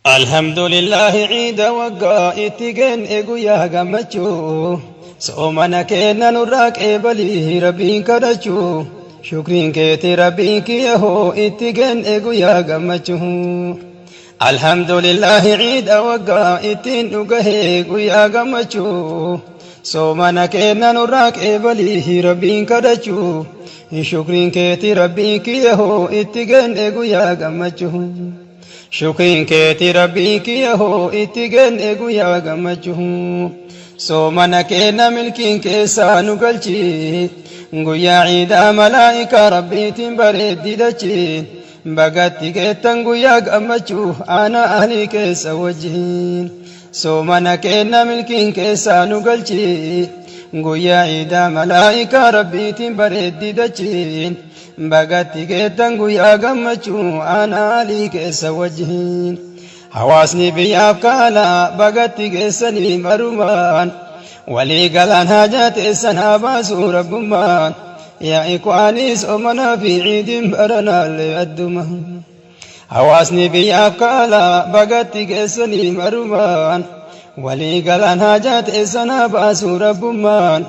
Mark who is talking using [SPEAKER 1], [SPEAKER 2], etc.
[SPEAKER 1] Alhamdulillahi ciida waggaa itti kenne guyyaa gammachuu, soomana kenna nurraa qeebalii rabbiin kadhachuu, shukriin keeti rabbiin kiyya hoo itti kenne guyyaa gammachuu. Alhamdulillahi ciida waggaa ittiin dhugahee guyyaa gammachuu, soomana kenna nurraa qeebalii rabbiin kadhachuu, shukriin keeti rabbiin kiyya hoo itti kenne guyyaa gammachuu. Shukriin keeti rabbii kiyya hoo itti kenne guyyaa gammachuu, soomana kenna milkiin keessaa nu galchi, guyyaa ciidaa malaa'ikaa rabbiitiin bareeddi dachi, bagatti geettan guyyaa gammachuu ana ahlii keessa wajjin. Soomana kenna milkiin keessaa nu galchi, guyyaa ciidaa malaa'ikaa rabbiitiin bareeddi dachi, bagatti geettan guyyaa gammachuu ana alii keessa wajjin. Hawaasni biyyaaf kaala bagatti geessanii marumaan, walii galaan haajaa teessan haa baasuu rabbummaan. Yaa ikwaanii, soomanaa fi ciidiin baranaallee adduma. Hawaasni biyyaaf kaala bagatti geessanii marumaan, walii galaan haajaa teessan haa baasuu rabbummaan.